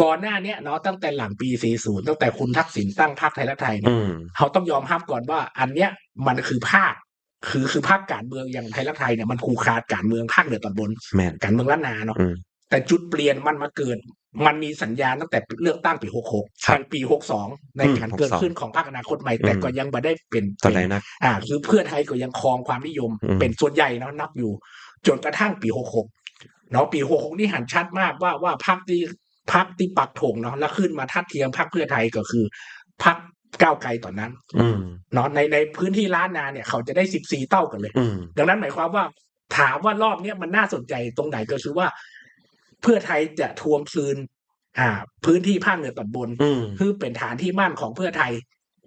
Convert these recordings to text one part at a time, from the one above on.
ກ່ອນໜ້າເນີ້ຍເນາະ ຕັ້ງແຕ່ຫຼັງປີສີ່ສິບ ຕັ້ງແຕ່ຄຸນທັກສິນຕັ້ງພັກໄທລັກໄທເນຍ ເຮົາຕ້ອງຍອມຮັບກ່ອນວ່າອັນເນີ້ຍມັນຄືພາກ ຄື ຄືພາກການເມືອງຢ່າງໄທລັກໄທເນຍ ມັນຜູກຂາດການເມືອງພາກເໜືອຕອນບົນ ແມ່ນ ການເມືອງລ້ານນາເນາະ ອືມ ແຕ່ຈຸດປ່ຽນມັນມາເກີດ ມັນມີສັນຍານຕັ້ງແຕ່ເລືອກຕັ້ງປີຫົກຫົກ ທັງປີຫົກສອງ ໃນການເກີດຂຶ້ນຂອງພັກອະນາຄົດໃໝ່ ແຕ່ກໍຍັງບໍ່ໄດ້ເປັນ ເປັນ ອ່າ ຄືເພື່ອໄທກໍຍັງຄອງຄວາມນິຍົມເປັນສ່ວນໃຫຍ່ເນາະ ນັບຢູ່ ຈົນກະທັ້ງປີຫົກຫົກເນາະ ປີຫົກຫົກນີ້ຫັ້ນຊັດມາກວ່າ ວ່າພັກທີ່ ພັກທີ່ປັກຖົງເນາະ ແລ້ວຂຶ້ນມາທັດທຽມພັກເພື່ອໄທກໍຄືພັກກ້າວໄກຕອນນັ້ນເນາະ ໃນ ໃນພື້ນທີ່ລ້ານນາເນຍ ເຂົາຈະໄດ້ສິບສີ່ເຕົ້າກັນເລີຍ ດັ່ງນັ້ນໝາຍຄວາມວ່າ ຖາມວ່າລອບເນີ້ຍມັນໜ້າສົນໃຈຕົງໃດ ກໍຄືວ່າເພື່ອໄທຈະທວງຄືນ ອ່າ ພື້ນທີ່ພາກເໜືອຕອນບົນ ຄືເປັນຖານທີ່ໝັ້ນຂອງເພື່ອໄທ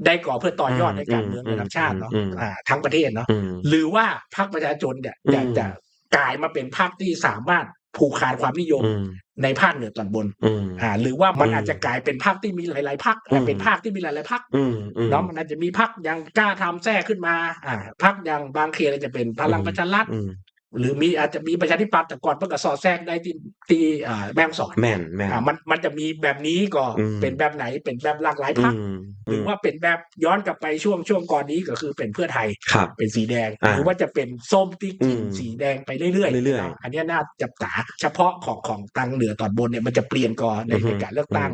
ໄດ້ກໍ ເພື່ອຕໍ່ຍອດໃນການເມືອງລະດັບຊາດເນາະ ອ່າ ທັງປະເທດເນາະ ຫຼືວ່າພັກປະຊາຊົນເນຍ ຈະ ຈະກາຍມາເປັນພັກທີ່ສາມາດຜູກຂາດຄວາມນິຍົມໃນພາກເໜືອຕອນບົນ ອ່າ ຫຼືວ່າມັນອາດຈະກາຍເປັນພັກທີ່ມີຫຼາຍໆພັກ ເປັນພາກທີ່ມີຫຼາຍໆພັກເນາະ ມັນອາດຈະມີພັກຢ່າງກ້າທຳແຊກຂຶ້ນມາ ອ່າ ພັກຢ່າງບາງເຂດອາດຈະເປັນພະລັງປະຊາລັດ ຫຼືມີ ອາດຈະມີປະຊາທິປັດ ແຕ່ກ່ອນເພິ່ນກໍສອດແຊກໄດ້ທີ່ ທີ່ ເອີ ແມ່ຮ່ອງສອນ ແມ່ນໆ ອ່າ ມັນ ມັນຈະມີແບບນີ້ກໍເປັນແບບໃດ ເປັນແບບຫຼາກຫຼາຍພັກ ຫຼືວ່າເປັນແບບ ຍ້ອນກັບໄປຊ່ວງ ຊ່ວງກ່ອນນີ້ກໍຄືເປັນເພື່ອໄທ ເປັນສີແດງ ຫຼືວ່າຈະເປັນສົ້ມຕິກຂິ້ນສີແດງໄປເລື້ອຍໆ ເນາະ ອັນເນີ້ຍໜ້າຈັບຕາ ສະເພາະຂອງ ຂອງທາງເໜືອຕອນບົນເນຍ ມັນຈະປ່ຽນກໍໃນ ໃນການເລືອກຕັ້ງ